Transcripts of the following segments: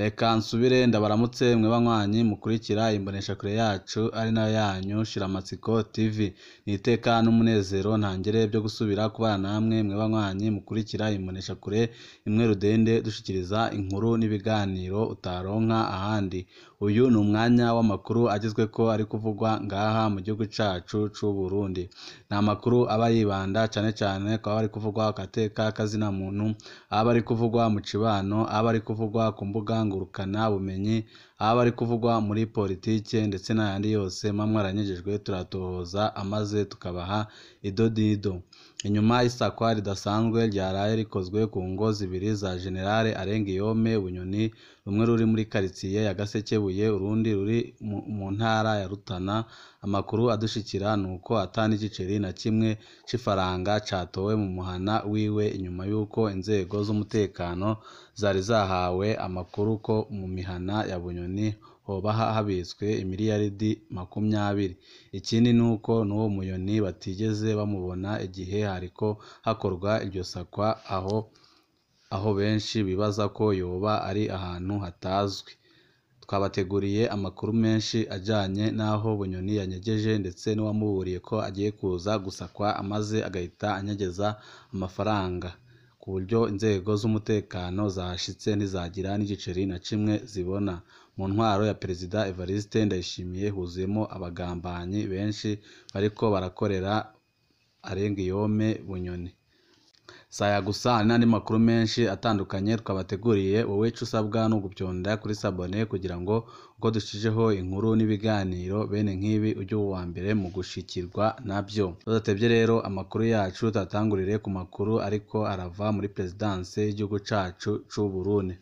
Reka nsubire ndabaramutse mwe banywanyi mukurikira imboneshakure yacu ari nayo yanyu Shiramatsiko TV. Ni iteka n'umunezero ntangere byo gusubira kubana namwe mwe banywanyi mukurikira imboneshakure imwe rudende dushikiriza inkuru n'ibiganiro utaronka ahandi. Uyu ni umwanya w'amakuru agezweko ari kuvugwa ngaha mu gihugu cacu c'u Burundi. Ni amakuru aba yibanda cane cane ku aba ari kuvugwa ku gateka k'azina muntu, aba ari kuvugwa mu cibano, aba ari kuvugwa ku mbuga ngurukana bumenyi, aba ari kuvugwa muri politike ndetse n'ayandi yose muba mwaranyejejwe turatohoza amaze tukabaha idodido. Inyuma y'isakwa ridasanzwe ryaraye rikozwe ku ngo zibiri za General Arengiyome Bunyoni, rumwe ruri muri karitiye ya Gasekebuye urundi ruri mu ntara ya Rutana. Amakuru adushikira nuko ata n'igiceri na kimwe c'ifaranga catowe mu muhana wiwe inyuma y'uko inzego z'umutekano zari zahawe amakuru ko mu mihana ya Bunyoni hoba habitswe imiriyaridi 20. Ikindi nuko n'uwo Munyoni batigeze bamubona igihe hariko hakorwa iryo sakwa, aho benshi bibaza ko yoba ari ahantu hatazwi. Twabateguriye amakuru menshi ajanye n'aho Bunyoni yanyegeje ndetse n'uwamuburiye ko agiye kuza gusakwa amaze agahita anyegeza amafaranga, ku buryo inzego z'umutekano zahashitse ntizagira n'igiceri na kimwe zibona. Mu ntwaro ya Perezida Evariste Ndayishimiye huzuyemo abagambanyi benshi bariko barakorera Arengiyome Bunyoni. Saya gusa hari n'andi makuru menshi atandukanye twabateguriye, wowe ico usabwa ni ugupyonda kuri sabone kugira ngo uko dushijeho inkuru n'ibiganiro bene nk'ibi ujye uba uwa mbere mu gushikirwa nabyo. Tudatevye rero amakuru yacu turatangurire ku makuru ariko arava muri perezidanse y'igihugu cacu c'u Burundi.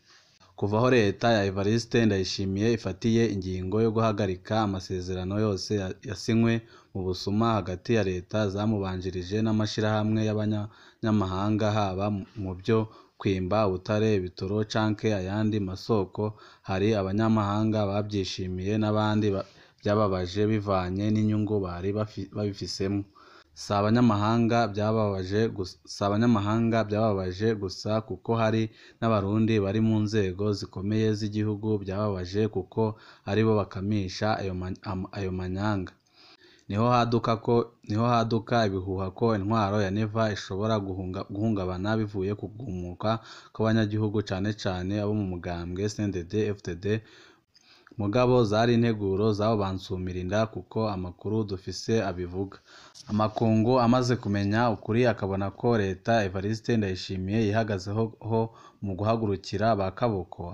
Kuva aho leta ya Evariste Ndayishimiye ifatiye ingingo yo guhagarika amasezerano yose yasinywe mu busuma hagati ya leta zamubanjirije n'amashirahamwe y'abanyamahanga, haba mu vyo kwimba ubutare, ibitoro canke ayandi masoko, hari abanyamahanga bavyishimiye n'abandi vyababaje bivanye n'inyungu bari babifisemwo. Si abanyamahanga vyababaje gusa kuko hari n'abarundi bari mu nzego zikomeye z'igihugu vyababaje kuko aribo bakamisha ayo manyanga. Niho haduka ibihuha ko intwaro ya Neva ishobora guhungabana bivuye ku kugumuka kw'abanyagihugu cane cane abo mu mugambwe CNDD-FDD. Mugabo zari integuro z'abo bansumirinda kuko amakuru dufise abivuga. Amakungu amaze kumenya ukuri akabona ko leta Evariste Ndayishimiye yihagazeho mu guhagurukira ba kaboko.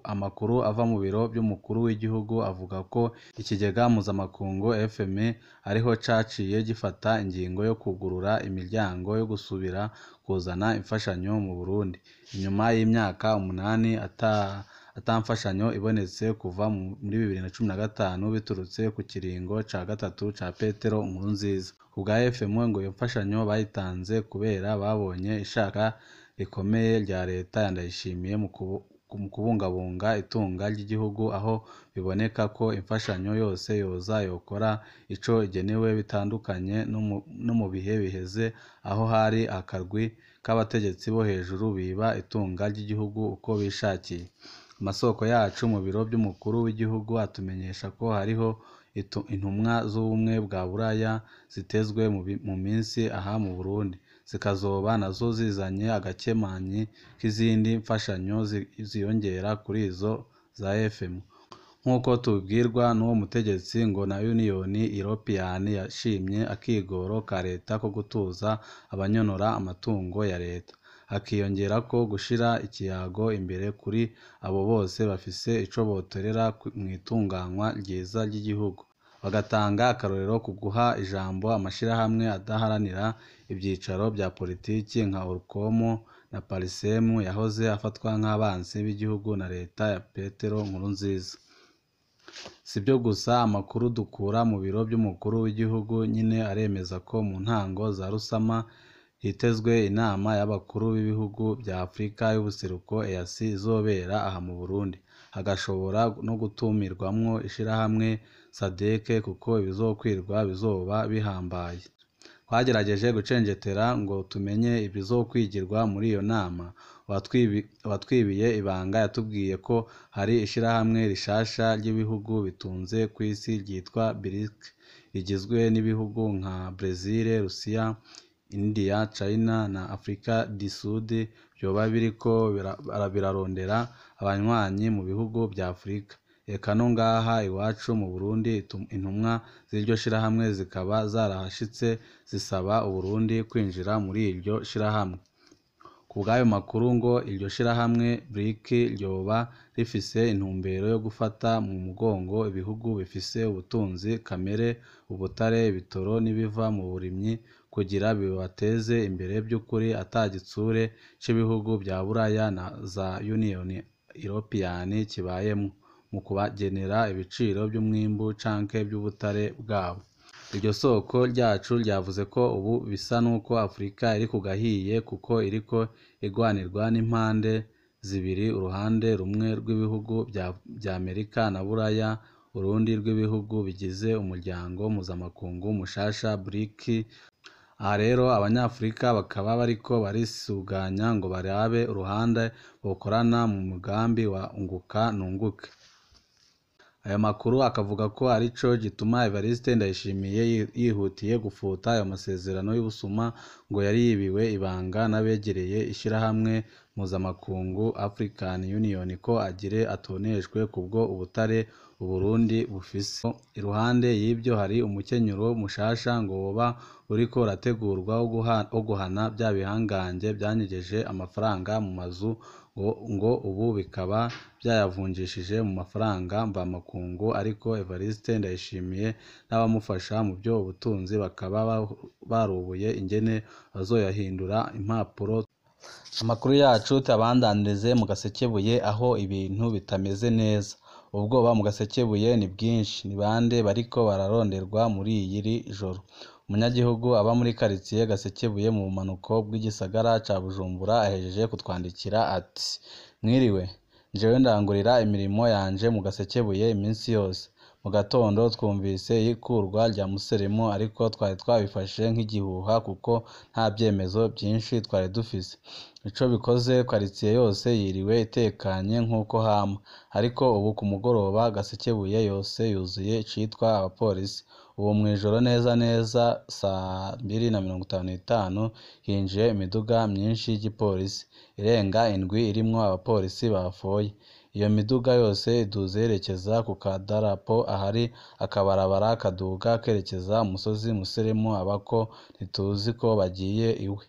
Amakuru ava mu biro vy'umukuru w'igihugu avuga ko ikigega mpuzamakungu FMI ariho caciye gifata ingingo yo kugurura imiryango yo gusubira kuzana imfashanyo mu Burundi inyuma y'imyaka 8 ata mfashanyo ibonetse kuva muri 2015 biturutse ku kiringo ca gatatu ca Petero Nkurunziza. Kubwa FMI ngo iyo mfashanyo bayitanze kubera babonye ishaka rikomeye rya leta ya Ndayishimiye mu kubungabunga itunga ry'igihugu, aho biboneka ko imfashanyo yose yoza yokora ico igenewe bitandukanye no mu bihe biheze aho hari akarwi k'abategetsi bo hejuru biba itunga ry'igihugu uko bishakiye. Amasoko yacu mu biro vy'umukuru w'igihugu atumenyesha ko hariho intumwa z'ubumwe bwa Buraya zitezwe mu minsi aha mu Burundi, zikazoba nazo zizanye agakemanyi k'izindi mfashanyo ziyongera kuri izo za FMI. Nk'uko tubibwirwa n'uwo mutegetsi ngo na Union European yashimye akigoro ka leta ko gutuza abanyonora amatungo ya leta, hakiyongerako gushira ikiyago imbere kuri abo bose bafise ico boterera mw'itunganywa ryiza ry'igihugu, bagatanga akarorero ku guha ijambo amashirahamwe adaharanira ivyicaro vya politiki nka Orcom na Parsem yahoze afatwa nk'abansi b'igihugu na leta ya Petero Nkurunziza. Sivyo gusa, amakuru dukura mu biro vy'umukuru w'igihugu nyene aremeza ko mu ntango za Rusama hitezwe inama y'abakuru b'ibihugu vya Afrika y'ubuseruko EAC izobera aha mu Burundi, hagashobora no gutumirwamwo ishirahamwe SADC kuko ibizokwirwa bizoba bihambaye. Twagerageje gucengetera ngo tumenye ibizokwigirwa muri iyo nama. Uwatwibiye ibanga yatubwiye ko hari ishirahamwe rishasha ry'ibihugu bitunze kw'isi ryitwa BRICS, rigizwe n'ibihugu nka Brazil, Russia, India, China na Afrika du Sud, vyoba biriko birarondera abanywanyi mu bihugu vya Afrika. Eka no ngaha iwacu mu Burundi intumwa z'iryo shirahamwe zikaba zarahashitse zisaba Uburundi kwinjira muri iryo shirahamwe. Ku bw'ayo makuru ngo iryo shirahamwe BRICS ryoba rifise intumbero yo gufata mu mugongo ibihugu bifise ubutunzi kamere, ubutare, ibitoro n'ibiva mu burimyi kugira bibateze imbere vy'ukuri ata gitsure c'ibihugu vya Buraya na za Union European kibayemwo mu kubagenera ibiciro vy'umwimbu canke vy'ubutare bwabo. Iryo soko ryacu ryavuze ko ubu bisa n'uko Afrika iri ku gahiye kuko iriko igwanirwa n'impande zibiri, uruhande rumwe rw'ibihugu vya Amerika na Buraya, urundi rw'ibihugu bigize umuryango mpuzamakungu mushasha BRICS. Aha rero abanyafurika bakaba bariko barisuganya ngo barabe uruhande bokorana mu mugambi wa unguka nunguke. Ayo makuru akavuga ko arico gituma Evariste Ndayishimiye yihutiye gufuta ayo masezerano y'ubusuma ngo yari yibiwe ibanga n'abegereye ishirahamwe mpuzamakungu African Union ko agire atoneshwe kubwo ubutare Uburundi bufise. Iruhande y'ibyo hari umukenyuro mushasha ngo woba uriko urategurwa wo guhana vya bihangange vyanyegeje amafaranga mu mazu ngo ubu bikaba vyayavunjishije mu mafaranga mvamakungu, ariko Evariste Ndayishimiye n'abamufasha mu vyo ubutunzi bakaba barubuye ingene bazoyahindura impapuro. Amakuru yacu tuyabandanirize mu Gasekebuye aho ibintu bitameze neza. Ubwoba mu Gasekebuye ni bwinshi. Ni bande bariko bararonderwa muri iri joro? Umunyagihugu aba muri karitsiye Gasekebuye mu bumanuko bw'igisagara ca Bujumbura ahejeje kutwandikira ati: "Mwiriwe, jewe ndangurira imirimo yanje mu Gasekebuye iminsi yose. Mu gatondo twumvise ikurwa rya Museremu ariko twari twabifashe nk'igihuha kuko nta vyemezo vyinshi twari dufise. Ico bikoze karitsiye yose yiriwe itekanye nk'uko hama, ariko ubu ku mugoroba Gasekebuye yose yuzuye icitwa abapolisi. Ubu mw'ijoro neza neza saa 2:55 hinjiye imiduga myinshi y'igipolisi irenga indwi irimwo abapolisi bafoye. Iyo miduga yose iduze yerekeza ku kadarapo ahari akabarabara kaduga kerekeza umusozi Museremu abako ntituzi ko bagiye iwe.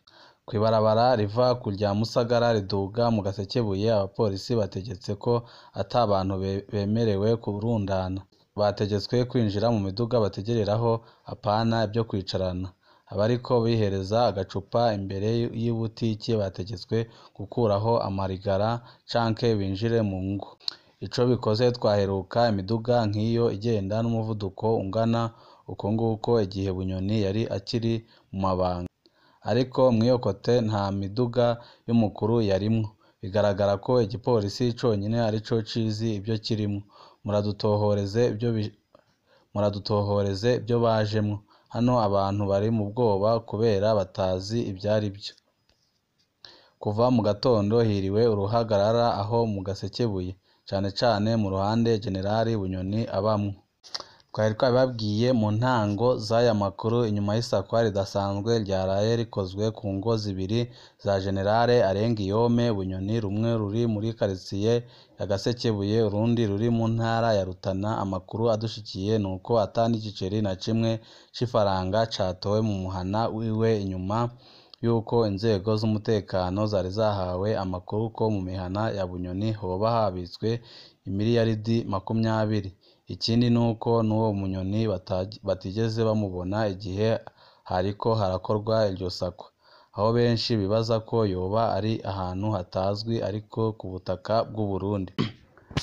Kw'ibarabara riva ku rya Musagara riduga mu Gasekebuye abapolisi bategetse ko ata bantu bemerewe kurundana. Bategetswe kwinjira mu miduga bategereraho apana ivyo kwicarana. Abariko bihereza agacupa imbere y'ibutiki bategetswe gukuraho amarigara canke binjire mu ngo. Ico bikoze twaheruka imiduga nk'iyo igenda n'umuvuduko ungana uko nguko igihe Bunyoni yari akiri mu mabanga. Ariko mw'iyo kote nta miduga y'umukuru yarimwo. Bigaragara ko igipolisi conyene arico cizi ivyo kirimwo. Muradutohoreze ivyo bajemwo. Hano abantu bari mu bwoba kubera batazi ivyarivyo. Kuva mu gatondo hiriwe uruhagarara aho mu Gasekebuye, cane cane mu ruhande Generali Bunyoni abamwo. Twari twabibabwiye mu ntango z'aya makuru inyuma y'isakwa ridasanzwe ryaraye rikozwe ku ngo zibiri za Generale Arengiyome Bunyoni, rumwe ruri muri karitsiye ya Gasekebuye urundi ruri mu ntara ya Rutana. Amakuru adushikiye nuko ata n'igiceri na kimwe c'ifaranga catowe mu muhana wiwe inyuma yuko inzego z'umutekano zari zahawe amakuru ko mu mihana ya Bunyoni hoba habitswe imiriyaridi 20. Ikindi nuko n'uwo Munyoni batigeze bamubona igihe hariko harakorwa iryo sakwa, aho benshi bibaza ko yoba ari ahantu hatazwi ariko ku butaka bw'Uburundi.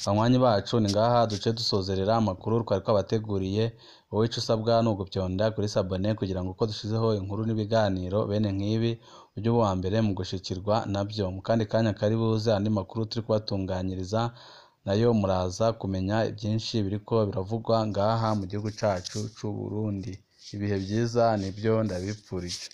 Banywanyi bacu ni ngaha duce dusozerera amakuru twari twabateguriye. Wowe ico usabwa ni ugupyonda kuri sabone kugira ngo uko dushizeho inkuru n'ibiganiro bene nk'ibi ujye uba uwa mbere mu gushikirwa navyo. Mu kandi kanya kari buze andi makuru turi kubatunganyiriza nayo muraza kumenya byinshi biriko biravugwa ngaha mu gihugu cacu c'Uburundi. Ibihe byiza nibyo ndabipfurije.